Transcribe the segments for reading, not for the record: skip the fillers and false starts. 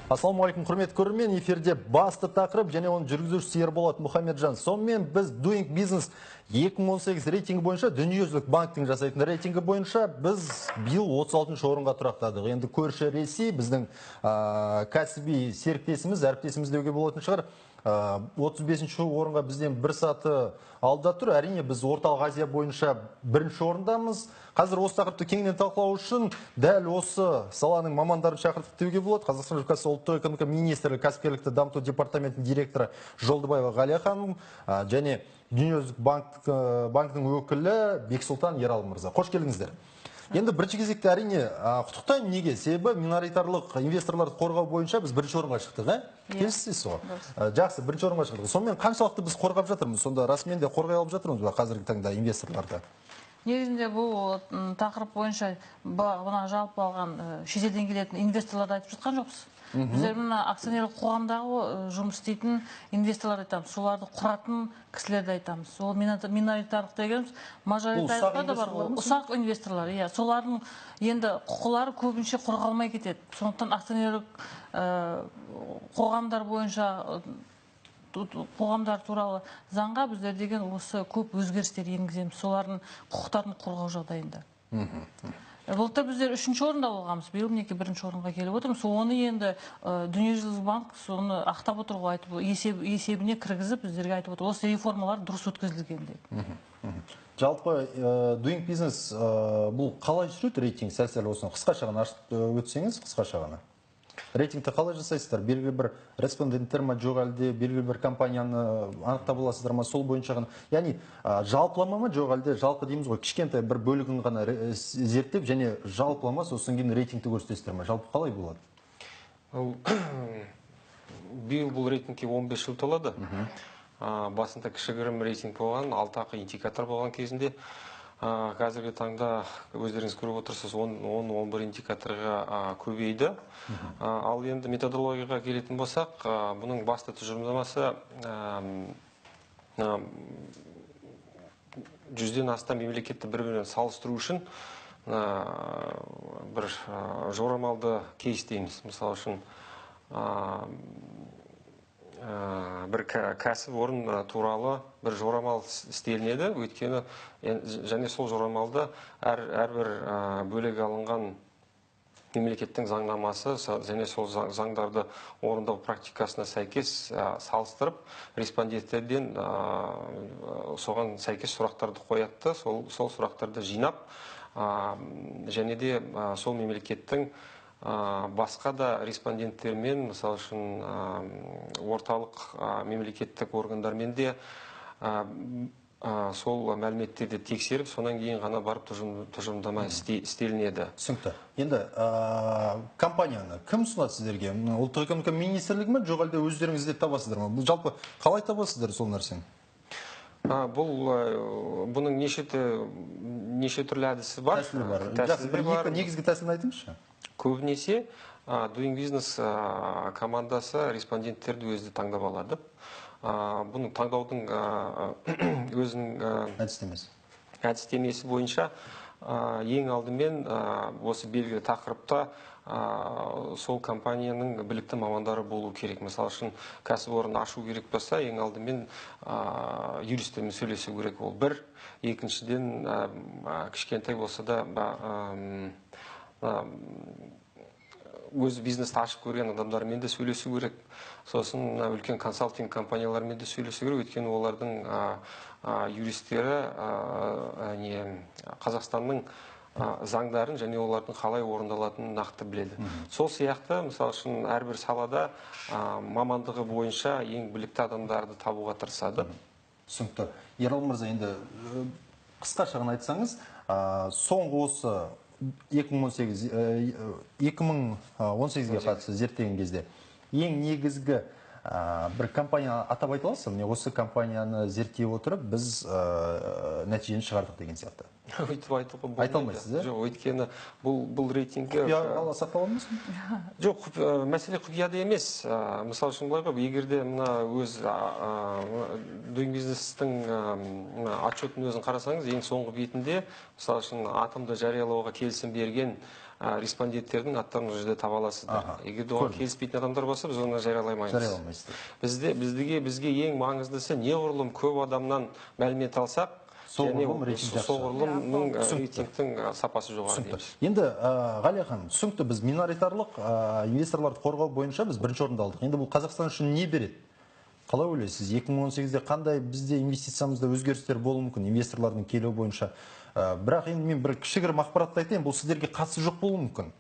Ассалаумағалейкум, құрметті көрермен, эфирде басты тақырып және оның жүргізушісі Ерболат Мұхамеджан. Сонымен біз Doing Business 2018 рейтингі бойынша, дүниежүзілік банктің жасайтын рейтингі бойынша біз биыл 36 орынға тұрақтадық. Енді көрші Ресей біздің кәсіби серіктесіміз, әріптесіміз деуге болатын шығар. 35 орынға бізден бір саты алда тұр. Әрине, біз Орталық Азия бойынша бірінші орындамыз. Қазір осы тақырыпты кеңінен талқылау үшін дәл осы саланың мамандарын шақырдық деуге болады. Қазақстан Республикасы ұлттық экономика министрлігі кәсіпкерлікті дамыту департаментінің директоры Жолдыбаева Ғалия ханым және Дүниежүзілік банктің өкілі Бексұлтан Ералы мырза. Қош келдіңіздер. Енді бірінші кезекте, әрине, құттықтаймын. Неге? Себебі миноритарлық инвесторларды қорғау бойынша біз бірінші орынға шықтық, ә? Келісесіз ғой? Жақсы, бірінші орынға шықтық. Сонымен қаншалықты біз қорғап жатырмыз? Сонда расымен де қорғай алып жатырмыз ба қазіргі таңда инвесторларды? Негізінде бұл тақырып бойынша мына жалпы алған шетелден келетін инвесторларды айтып жатқан жоқпыз. Біздер мына акционерлік қоғамдағы жұмыс істейтін инвесторларды айтамыз, соларды құратын кісілерді айтамыз. Ол миноритарлық дегеніміз, мажоритарлықтар да бар ғой, ұсақ инвесторлар, иә, солардың енді құқылары көбінше қорғалмай кетеді. Сондықтан акционерлік қоғамдар бойынша қоғамдар туралы заңға біздер деген осы көп өзгерістер енгіземіз, солардың құқықтарын қорғау жағдайында. Былтыр біздер үшінші орында болғанбыз, биыл мінекей бірінші орынға келіп отырмыз. Соны енді Дүниежүзілік банк соны ақтап отыр ғой, айтып, есебіне кіргізіп біздерге айтып отыр, осы реформалар дұрыс өткізілген деп. Жалпы Doing Business бұл қалай жүреді рейтинг? Сәл-сәл осыны қысқаша ғана ашып өтсеңіз, қысқаша ғана. Рейтингті қалай жасайсыздар? Белгілі бір респонденттер ма, жоқ әлде белгілі бір компанияны анықтап аласыздар ма, сол бойынша ғана? Яғни жалпылама ма, жоқ әлде жалпы дейміз ғой, кішкентай бір бөлігін ғана зерттеп және жалпылама, сосын кейін рейтингті көрсетесіздер ма? Жалпы қалай болады? Биыл бұл рейтингке 15 жыл толады. Басында кішігірім рейтинг болған, 6 ақы индикатор болған кезінде. Қазіргі таңда өздеріңіз көріп отырсыз, 10-11 индикаторға көбейді. Ал енді методологияға келетін болсақ, бұның басты тұжырымдамасы 100-ден астам мемлекетті бір-бірімен салыстыру үшін бір жорамалды кейс дейміз. Мысалы үшін, бір кәсіпорын туралы бір жорамал істелінеді, өйткені және сол жорамалды әрбір бөлек алынған мемлекеттің заңнамасы және сол заңдарды орындау практикасына сәйкес салыстырып, респонденттерден соған сәйкес сұрақтарды қояды, сол сұрақтарды жинап, және де сол мемлекеттің басқа да респонденттермен, мысалы үшін, орталық мемлекеттік органдармен де сол мәліметтерді тексеріп, сонан кейін ғана барып тұжырымдама істелінеді. Түсінікті. Енді компанияны кім ұсынады сіздерге? Ұлттық экономика министрлігі ме, жоқ әлде өздеріңіз іздеп табасыздар ма? Бұл жалпы қалай табасыздар сол нәрсені? Бұның неше түрлі әдісі бар. Тәсілі бар. Тәсілі Жақсы, бір бар. екі негізгі тәсілін айтыңызшы. Көбінесе Doing Business командасы респонденттерді өзі таңдап алады. Бұның таңдаудың өзінің әдістемесі. Әдістемесі бойынша, ең алдымен осы белгілі тақырыпта сол компанияның білікті мамандары болу керек. Мысалы үшін, кәсіпорын ашу керек болса, ең алдымен юристтермен сөйлесу керек, ол бір. Екіншіден, кішкентай болса да, өз бизнесті ашып көрген адамдармен де сөйлесу керек. Сосын мына үлкен консалтинг компаниялармен де сөйлесу керек, өйткені олардың юристері, Қазақстанның заңдарын және олардың қалай орындалатынын нақты біледі. Сол сияқты, мысалы үшін, әрбір салада мамандығы бойынша ең білікті адамдарды табуға тырысады. Түсінікті. Ералы мырза, енді қысқаша ғана айтсаңыз, соңғы осы 2018-ге қатысты зерттеген кезде ең негізгі бір компания атап айта аласыз ба? Міне осы компанияны зерттей отырып біз нәтижені шығардық деген сияқты. Өйтіп айтуға болмайды. Айта алмайсыз, иә? Жоқ, өйткені бұл рейтингке Құпия сақтала алмайсыз ба? Жоқ, мәселе құпияда емес. Мысал үшін былай ғой, егер де мына өз Doing Business-тің, мына отчетін өзін қарасаңыз, ең соңғы бетінде, мысал үшін, атомды жариялауға келісім берген Респонденттердің аттарын ол жерде таба аласыздар. Егер де оған келіспейтін адамдар болса, біз оны жарияламаймыз. Жарияламайсыздар. Бізге ең маңыздысы, неғұрлым көп адамнан мәлімет алсақ, соғұрлым рейтинг жақсы. Соғұрлымның рейтингтің сапасы жоғары дейміз. Енді, Ғалия ханым, түсінікті, біз миноритарлық инвесторларды қорғау бойынша біз бірінші орынды алдық. Енді бұл Қазақстан үшін не береді? Қалай ойлайсыз, 2018-де қандай бізде инвестициямызда өзгерістер болуы мүмкін инвесторлардың келуі бойынша? Бірақ енді мен бір кішігірім ақпаратты айтайын, бұл сіздерге қатысы жоқ болуы мүмкін.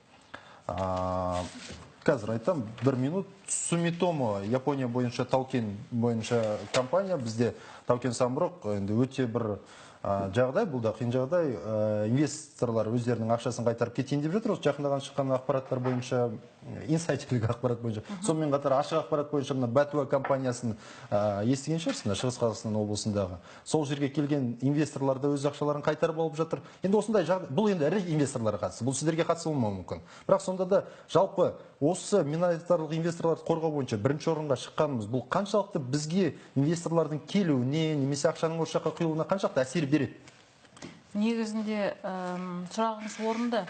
Қазір айтам, бір минут. Сумитомо, Япония бойынша, тау-кен бойынша компания, бізде тау-кен Самұрық, енді өте бір жағдай, бұл да қиын жағдай. Инвесторлар өздерінің ақшасын қайтарып кетейін деп жатыр. Осы жақында ғана шыққан ақпараттар бойынша, инсайдерлік ақпарат бойынша. Сонымен қатар ашық ақпарат бойынша мына Бәтуа компаниясын естіген шығарсыз, мына Шығыс Қазақстан облысындағы. Сол жерге келген инвесторлар да өз ақшаларын қайтарып алып жатыр. Енді осындай жағдай, бұл енді ірі инвесторларға қатысты, бұл сіздерге қатысы болмауы мүмкін. Бірақ сонда да жалпы осы миноритарлық инвесторларды қорғау бойынша бірінші орынға шыққанымыз, бұл қаншалықты бізге инвесторлардың келуіне немесе ақшаның осы жаққа құйылуына қаншалықты әсер береді? Негізінде, сұрағыңыз орынды,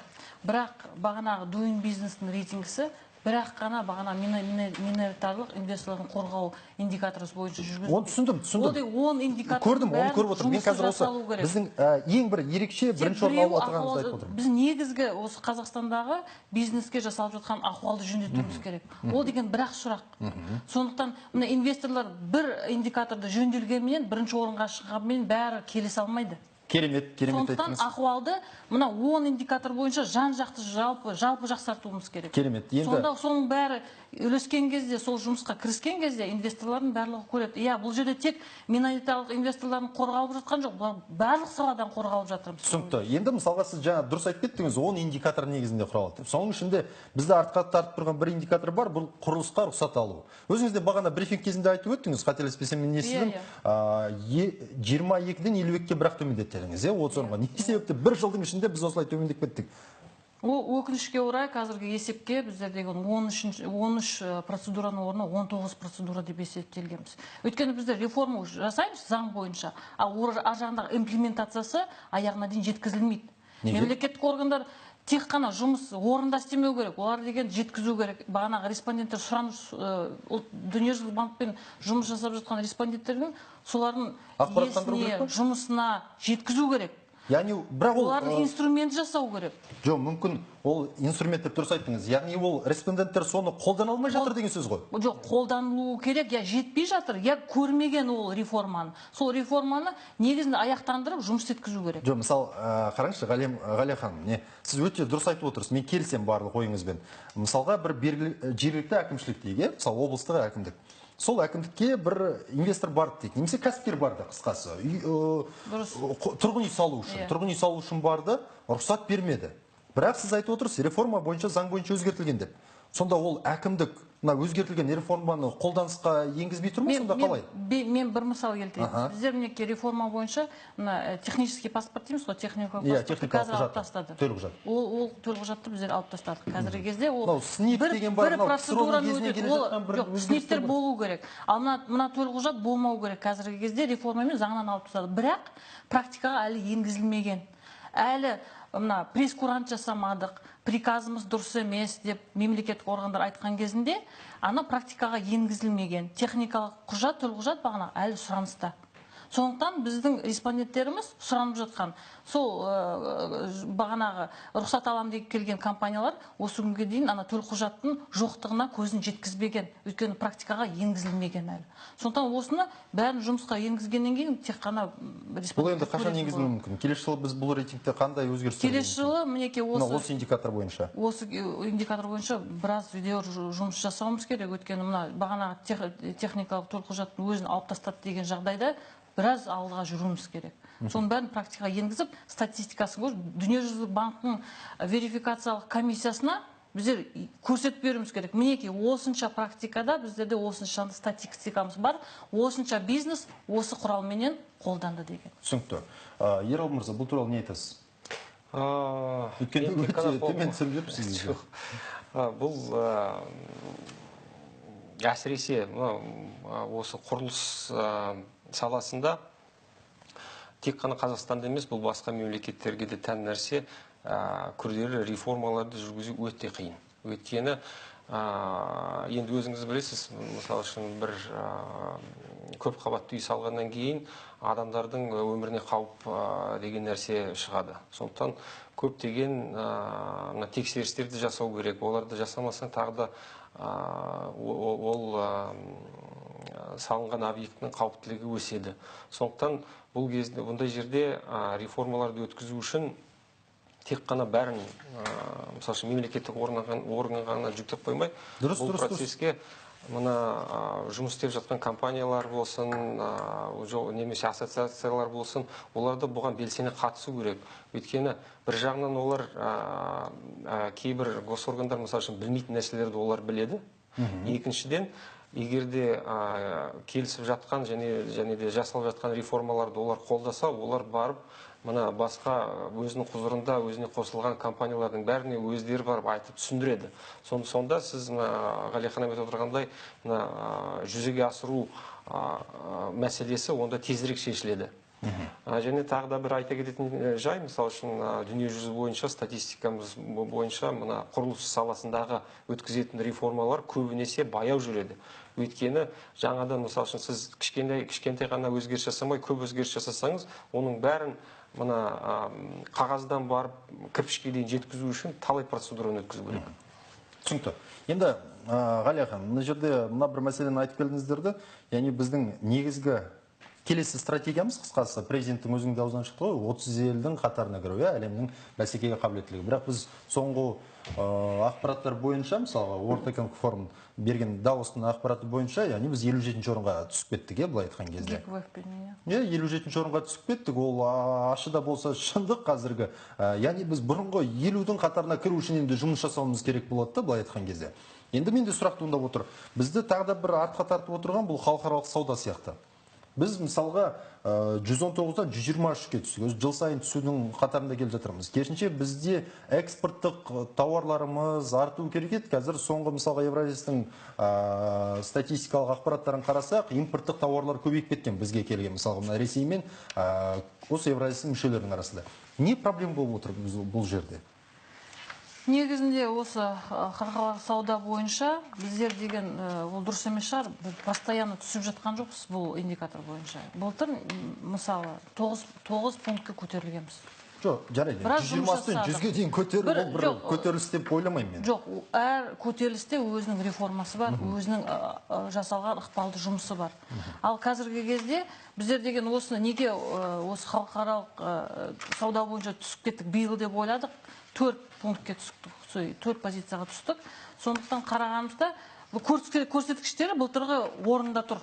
бірақ бағанағы Doing Business-тің рейтингісі бірақ қана бағана миноритарлық инвесторлардың қорғау индикаторы бойынша жүргізілді. Оны түсіндім, түсіндім. Ол деген он индикатор Көрдім, оны бәрін көріп отырмын. Мен жұмысы қазір осы жасалу керек. біздің, ең бір ерекше Тек бірінші орын біреу алып отырғанымызды ахуалды айтып отырмын. Біз негізгі осы Қазақстандағы бизнеске жасалып жатқан ахуалды жөндетуіміз керек. Ол деген бір-ақ сұрақ. Сондықтан мына инвесторлар бір индикаторды жөнделгенменен, бірінші орынға шығғанмен бәрі келісе алмайды. Керемет, керемет Сондықтан айттыңыз. ахуалды мына 10 индикатор бойынша жан-жақты жалпы жақсартуымыз керек. Керемет. Енді Сонда соның бәрі үлескен кезде, сол жұмысқа кіріскен кезде инвесторлардың барлығы көреді. Иә, бұл жерде тек миноритарлық инвесторлардың қорғалып жатқан жоқ, бұлар барлық саладан қорғалып жатырмыз. Түсінікті. Енді мысалға сіз жаңа дұрыс айтып кеттіңіз, 10 индикатор негізінде құралады деп. Соның ішінде бізді артқа тартып тұрған бір индикатор бар, бұл құрылысқа рұқсат алу. Өзіңіз де бағана брифинг кезінде айтып өттіңіз, қателеспесем мен естідім, жиырма екіден елу екіге бірақ төмендетті дедіңіз, иә, отыз орынға. Не себепті бір жылдың ішінде біз осылай төмендеп кеттік? Ол өкінішке орай қазіргі есепке біздер деген он үш процедураның орнына он тоғыз процедура деп есептелгенбіз. Өйткені біздер реформа жасаймыз заң бойынша, ал ар жағындағы имплементациясы аяғына дейін жеткізілмейді. Неге? Мемлекеттік органдар тек қана жұмыс орында істемеу керек, олар деген жеткізу керек. Бағанағы респонденттер сұраныс, ол Дүниежүзілік банкпен жұмыс жасап жатқан респонденттердің солардың Ақпараттандыру иесіне, керек па? жұмысына жеткізу керек. Яғни, бірақ ол, Олардың инструмент жасау керек. Жоқ, мүмкін ол инструмент деп дұрыс айттыңыз. Яғни ол респонденттер соны қолдана алмай жатыр деген сөз ғой? Жоқ, қолданылуы керек, я жетпей жатыр, я көрмеген ол реформаны. Сол реформаны негізінде аяқтандырып жұмыс еткізу керек. Жоқ, мысалы, қараңызшы, Ғалия ханым, не, сіз өте дұрыс айтып отырсыз, мен келісемін барлық ойыңызбен. Мысалға, бір жергілікті әкімшілік дейік, иә? Мысалы, облыстық әкімдік. Сол әкімдікке бір инвестор барды дейік, немесе кәсіпкер барды, қысқасы. Тұрғын үй салу үшін. Тұрғын үй салу үшін барды, рұқсат бермеді. Бірақ сіз айтып отырсыз, реформа бойынша, заң бойынша өзгертілген деп. Сонда ол әкімдік мына өзгертілген реформаны қолданысқа енгізбей тұр ма, сонда қалай? Мен бір мысал келтірейін. Біздер мінекей реформа бойынша мына технический паспорт дейміз ғой, техникалық Иә, паспортты техникалық қазір алып құжаты, тастады. Төлқұжат. Ол төлқұжатты біздер алып тастадық. Қазіргі кезде ол Мынау СНИП деген бар, бір мынау процедураны КСРО-ның кезінен өтеді. келе Ол жатқан бір жоқ, өзгерістер СНИПтер бар. болу керек. Ал мына төлқұжат болмау керек. Қазіргі кезде реформамен заңнан алып тастады. Бірақ практикаға әлі енгізілмеген. Әлі мына прейскурант жасамадық, приказымыз дұрыс емес деп мемлекеттік органдар айтқан кезінде ана практикаға енгізілмеген. Техникалық құжат, төлқұжат бағана әлі сұраныста. Сондықтан біздің респонденттеріміз сұранып жатқан сол бағанағы рұқсат алам деп келген компаниялар осы күнге дейін ана төлқұжаттың жоқтығына көзін жеткізбеген, өйткені практикаға енгізілмеген әлі. Сондықтан осыны бәрін жұмысқа енгізгеннен кейін тек қана Бұл енді қашан респонденттер енгізілуі мүмкін? Келесі жылы біз бұл рейтингте қандай өзгерістер Келесі болуы мүмкін? жылы мінекей Мына осы индикатор бойынша. Осы индикатор бойынша біраз едәуір жұмыс жасауымыз керек, өйткені мына бағанағы техникалық төлқұжаттың өзін алып тастады деген жағдайда біраз алдыға жүруіміз керек. Соның бәрін практикаға енгізіп, статистикасын көріп, Дүниежүзілік банктің верификациялық комиссиясына біздер көрсетіп беруіміз керек. Мінекей, осынша практикада біздерде осынша статистикамыз бар, осынша бизнес осы құралменен қолданды деген. Түсінікті. Ералы мырза, бұл туралы не айтасыз? Өйткені Мен тек өте қана қол- төмен түсіріп жүрсіз сіз. Жоқ. Бұл, әсіресе, мынау, осы құрылыс, саласында Тек қана Қазақстанда емес, бұл басқа мемлекеттерге де тән нәрсе, күрделі реформаларды жүргізу өте қиын. Өйткені енді өзіңіз білесіз, мысалы үшін бір көп қабатты үй салғаннан кейін адамдардың өміріне қауіп деген нәрсе шығады. Сондықтан көптеген мына тексерістерді жасау керек. Оларды жасамасаң тағы да ол салынған объектінің қауіптілігі өседі. Сондықтан бұл кезде бұндай жерде реформаларды өткізу үшін тек қана бәрін, мысалы үшін мемлекеттік органға ғана жүктеп қоймай, бұл процеске мына жұмыс істеп жатқан компаниялар болсын, немесе ассоциациялар болсын, оларды бұған белсене қатысу керек. Өйткені бір жағынан олар кейбір госоргандар, мысалы үшін, білмейтін нәрселерді олар біледі. Екіншіден, егер де келісіп жатқан және де жасалып жатқан реформаларды олар қолдаса, олар барып мына басқа өзінің құзырында өзіне қосылған компаниялардың бәріне өздері барып айтып түсіндіреді. Сонда сіз мына Ғалихан айтып отырғандай, мына жүзеге асыру мәселесі онда тезірек шешіледі. Және тағы да бір айта кететін жай, мысалы үшін дүниежүзі бойынша статистикамыз бойынша мына құрылыс саласындағы өткізетін реформалар көбінесе баяу жүреді. Өйткені жаңадан, мысалы үшін, сіз кішкентай ғана өзгеріс жасамай, көп өзгеріс жасасаңыз, оның бәрін мына қағаздан барып кірпішке дейін жеткізу үшін талай процедураны өткізу керек. Түсінікті. Енді Ғалия ханым, мына жерде мына бір мәселені айтып келдіңіздер де, яғни біздің негізгі келесі стратегиямыз, қысқасы, президенттің өзінің де аузынан шықты ғой, 30 елдің қатарына кіру, әлемнің бәсекеге қабілеттілігі. Бірақ біз соңғы ақпараттар бойынша, мысалға, World Economic Forum берген Давостың ақпараты бойынша, яғни біз 57-ші орынға түсіп кеттік, былай айтқан кезде. Иә, 57-ші орынға түсіп кеттік, ол ашы да болса шындық қазіргі. Яғни біз бұрынғы 50-дің қатарына кіру үшін енді жұмыс жасауымыз керек болады да, былай айтқан кезде. Енді менде сұрақ туындап отыр. Бізді тағы да бір артқа тартып отырған бұл халықаралық сауда сияқты. Біз мысалға 119-дан 123-ке түстік. Өзі жыл сайын түсудің қатарында келе жатырмыз. Керісінше бізде экспорттық тауарларымыз арту керек еді. Қазір соңғы мысалға Евразияның статистикалық ақпараттарын қарасақ, импорттық тауарлар көбейіп кеткен бізге келген, мысалға мына Ресей мен осы Евразияның мүшелерінің арасында. Не проблема болып отыр бұл жерде? Негізінде осы халықаралық сауда бойынша біздер деген ол дұрыс емес шығар, постоянно түсіп жатқан жоқпыз бұл индикатор бойынша. Былтыр мысалы 9 пунктке көтерілгенбіз. Жоқ, жарайды. 120-тан 100-ге дейін көтерілу ол бір көтеріліс деп ойламаймын мен. Жоқ, әр көтерілісте өзінің реформасы бар, өзінің жасалған ықпалды жұмысы бар. Ал қазіргі кезде біздер деген осыны неге осы халықаралық сауда бойынша түсіп кеттік биыл деп ойладық. 4 пунктке түстік, 4 позицияға түстік. Сондықтан қарағанымызда бұл көрсеткіштері былтырғы орында тұр.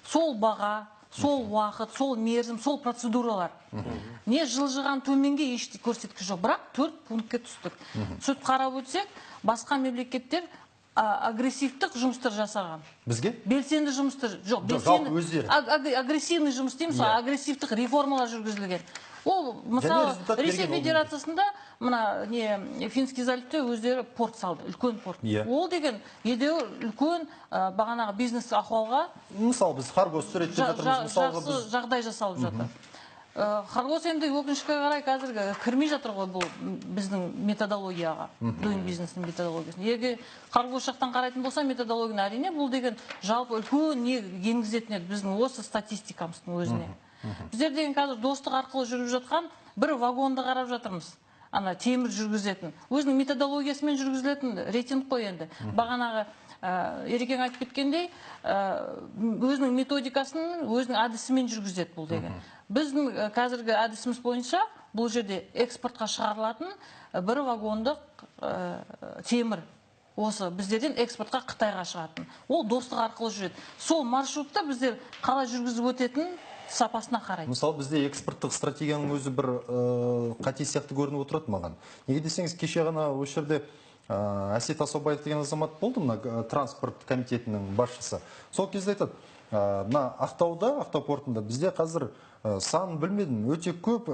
Сол баға, сол уақыт, сол мерзім, сол процедуралар. Не жылжыған төменге еш көрсеткіш жоқ, бірақ 4 пунктке түстік. Сөйтіп қарап өтсек, басқа мемлекеттер агрессивтік жұмыстар жасаған. Бізге? Белсенді жұмыстар, жоқ, белсенді, агрессивный жұмыс дейміз, агрессивтік реформалар жүргізілген. Ол, мысалы, Ресей Федерациясында мына не Финский заливте өздері порт салды, үлкен порт. Ол деген едәуір үлкен бағанағы бизнес ахуалға. Мысалы, біз Хоргос реттеп жатырмыз, мысалға біз жағдай жасалып жатыр. Хоргос енді өкінішке қарай қазір кірмей жатыр ғой бұл біздің методологияға, Doing Business-ның методологиясына. Егер Хоргос жақтан қарайтын болса, методологияны әрине бұл деген жалпы үлкен не енгізетін еді біздің осы статистикамыздың өзіне. Біздер деген қазір достық арқылы жүріп жатқан бір вагонды қарап жатырмыз. Ана темір жүргізетін, өзінің методологиясымен жүргізілетін рейтинг қой енді. Бағанағы Ерекең айтып кеткендей, өзінің методикасын, өзінің әдісімен жүргізеді бұл деген. Біздің қазіргі әдісіміз бойынша бұл жерде экспортқа шығарылатын бір вагондық темір. Осы біздерден экспортқа Қытайға шығатын. Ол достық арқылы жүреді. Сол маршрутта біздер қалай жүргізіп өтетін сапасына қарайды. Мысалы, бізде экспорттық стратегияның өзі бір қате сияқты көрініп отырады маған. Неге десеңіз, кеше ғана осы жерде Әсет Асаубаев деген азамат болды, мына транспорт комитетінің басшысы. Сол кезде айтады, мына Ақтауда, Ақтау портында бізде қазір санын білмедім, өте көп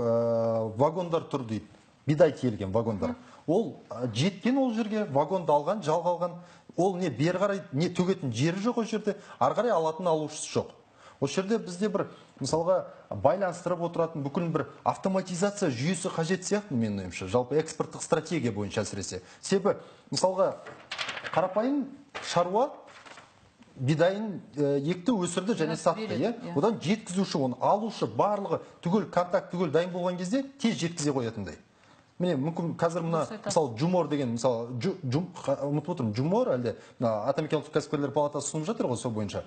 вагондар тұр дейді. Бидай тиелген вагондар. Ол жеткен ол жерге, вагонды алған, жалға алған, ол не бері қарай, не төгетін жері жоқ ол жерде, ары қарай алатын алушысы жоқ. Осы жерде бізде бір мысалға байланыстырып отыратын бүкіл бір автоматизация жүйесі қажет сияқты менің ойымша, жалпы экспорттық стратегия бойынша әсіресе. Себебі мысалға қарапайым шаруа бидайын екті, өсірді және сатты, иә? Одан жеткізуші, оны алушы, барлығы түгел контакт түгел дайын болған кезде тез жеткізе қоятындай. Міне, мүмкін қазір мына мысалы Жумор деген, мысалы ұмытып отырмын, Жумор әлде мына Атамекен ұлттық кәсіпкерлер палатасы ұсынып жатыр ғой сол бойынша.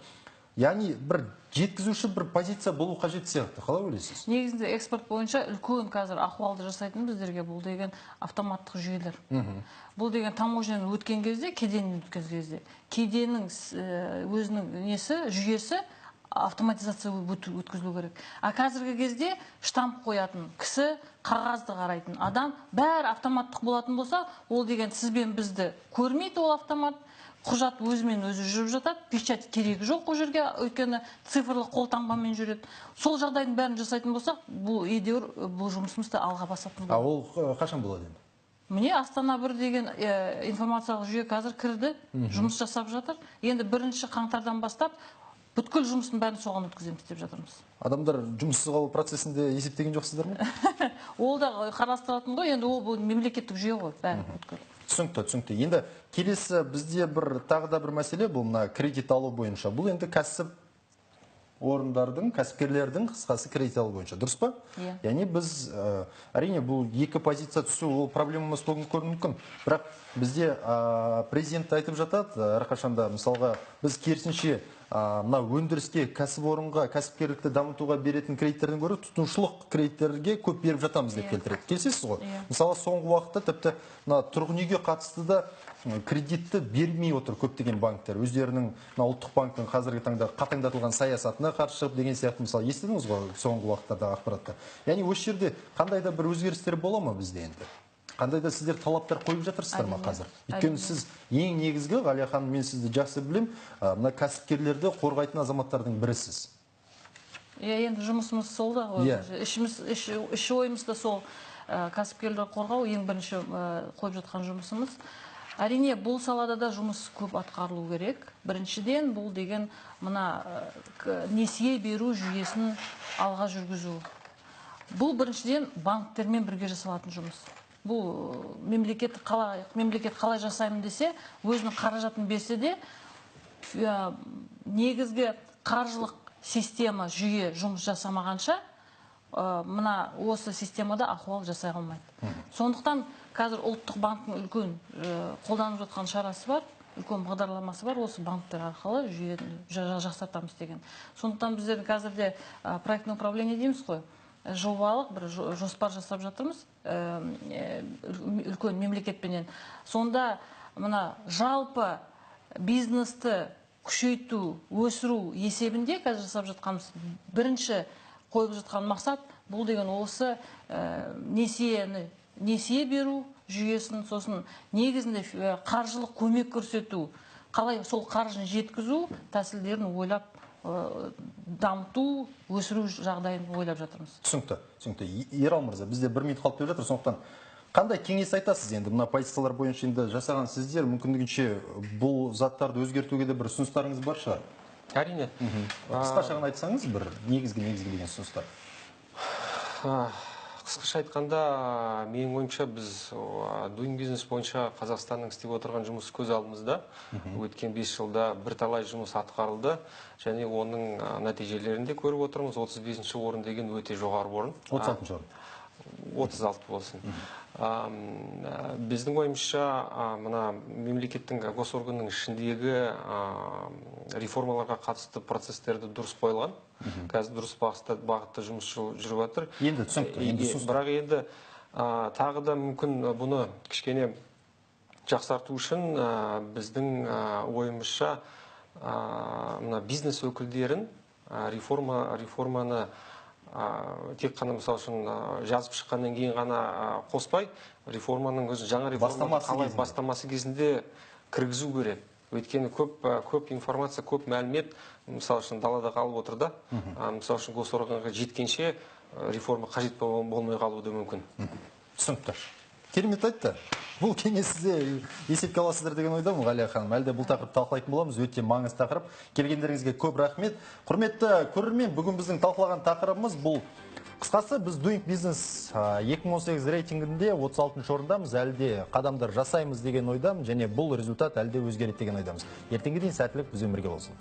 Яғни бір жеткізуші бір позиция болу қажет сияқты. Қалай ойлайсыз? Негізінде экспорт бойынша үлкен қазір ахуалды жасайтын біздерге бұл деген автоматтық жүйелер. Бұл деген таможняны өткен кезде, кеденнен өткен кезде, кеденнің өзінің несі, жүйесі автоматизация өткізілу керек. А қазіргі кезде штамп қоятын кісі, қағазды қарайтын адам, бәрі автоматтық болатын болса, ол деген сіз бен бізді көрмейді ол автомат. Құжат өзімен өзі жүріп жатады, печать керегі жоқ ол жерге, өйткені цифрлық қолтаңбамен жүреді. Сол жағдайдың бәрін жасайтын болсақ, бұл едәуір бұл жұмысымызды алға басатын болады. А ол қашан болады енді? Міне Астана 1 деген информациялық жүйе қазір кірді, жұмыс жасап жатыр. Енді 1 қаңтардан бастап бүткіл жұмыстың бәрін соған өткіземіз деп жатырмыз. Адамдар жұмыссыз қалу процесінде есептеген жоқсыздар ма? Ол да қарастыратын ғой, енді ол бұл мемлекеттік жүйе ғой, бәрі бүткіл. Түсінікті, түсінікті. Енді келесі бізде бір тағы да бір мәселе бұл мына кредит алу бойынша. Бұл енді кәсіп орындардың, кәсіпкерлердің қысқасы кредит алу бойынша. Дұрыс па? Иә. Яғни біз, әрине бұл екі позиция түсу ол проблема емес болуы мүмкін. Бірақ бізде президент айтып жатады, әрқашанда мысалға біз керісінше мына өндіріске, кәсіпорынға, кәсіпкерлікті дамытуға беретін кредиттерден гөрі тұтынушылық кредиттерге көп беріп жатамыз деп келтіреді. Келісесіз ғой? Мысалы, соңғы уақытта тіпті мына тұрғын үйге қатысты да кредитті бермей отыр көптеген банктер. Өздерінің мына ұлттық банктің қазіргі таңда қатаңдатылған саясатына қарсы шығып деген сияқты, мысалы, естідіңіз ғой соңғы уақыттардағы ақпаратты. Яғни осы жерде қандай да бір өзгерістер бола ма бізде енді? Қандай да сіздер талаптар қойып жатырсыздар ма қазір? Өйткені сіз ең негізгі, Ғалия ханым, мен сізді жақсы білем, мына кәсіпкерлерді қорғайтын азаматтардың бірісіз. Иә, енді жұмысымыз сол да ғой. Іші ойымыз да сол, кәсіпкерлерді қорғау ең бірінші қойып жатқан жұмысымыз. Әрине, бұл салада да жұмыс көп атқарылу керек. Біріншіден, бұл деген мына несие беру жүйесін алға жүргізу. Бұл біріншіден банктермен бірге жасалатын жұмыс. Бұл мемлекет қалай жасаймын десе, өзінің қаражатын берсе де, негізгі қаржылық система, жүйе жұмыс жасамағанша, мына осы системада ахуал жасай алмайды. Сондықтан қазір ұлттық банктің үлкен қолданып жатқан шарасы бар, үлкен бағдарламасы бар, осы банктер арқылы жүйені жақсартамыз деген. Сондықтан біздер қазірде проектное управление дейміз ғой, жобалық бір жоспар жасап жатырмыз, үлкен мемлекетпенен. Сонда мына жалпы бизнесті күшейту, өсіру есебінде қазір жасап жатқанымыз бірінші қойып жатқан мақсат бұл деген осы несие беру жүйесін, сосын негізінде қаржылық көмек көрсету, қалай сол қаржыны жеткізу тәсілдерін ойлап дамыту, өсіру жағдайын ойлап жатырмыз. Түсінікті, түсінікті. Ерал мырза, бізде 1 минут қалып келе жатыр, сондықтан қандай кеңес айтасыз енді мына позициялар бойынша енді жасаған сіздер мүмкіндігінше бұл заттарды өзгертуге де бір ұсыныстарыңыз бар шығар? Әрине. Қысқаша ғана айтсаңыз, бір негізгі деген ұсыныстар. Қысқаша айтқанда, менің ойымша біз Doing Business бойынша Қазақстанның істеп отырған жұмысы көз алдымызда. Өткен 5 жылда бірталай жұмыс атқарылды және оның нәтижелерін де көріп отырмыз. 35-ші орын деген өте жоғары орын. 36-шы орын. 36 болсын. Біздің ойымызша мына мемлекеттің госорганның ішіндегі реформаларға қатысты процестерді дұрыс қойылған. Қазір дұрыс бағытта жұмыс жүріп жатыр. Енді түсінікті, енді түсінікті. Бірақ енді тағы да мүмкін бұны кішкене жақсарту үшін біздің ойымызша мына бизнес өкілдерін реформаны тек қана мысал үшін жазып шыққаннан кейін ғана қоспай, реформаның өзі жаңа реформаны қалай бастамасы кезінде кіргізу керек. Өйткені көп информация, көп мәлімет мысал үшін далада қалып отыр да. Мысал үшін госорганға жеткенше реформа қажет болмай қалуы да мүмкін. Түсінікті. Керемет айтты. Бұл кеңес сізде есепке аласыздар деген ойдамын, Ғалия ханым. Әлде бұл тақырыпты талқылайтын боламыз. Өте маңызды тақырып. Келгендеріңізге көп рахмет. Құрметті көрермен, бүгін біздің талқылаған тақырыбымыз бұл. Қысқасы, біз Doing Business 2018 рейтингінде 36 орындамыз. Әлі де қадамдар жасаймыз деген ойдамын, және бұл результат әлі де өзгереді деген ойдамыз. Ертеңге дейін сәттілік бізбен бірге болсын.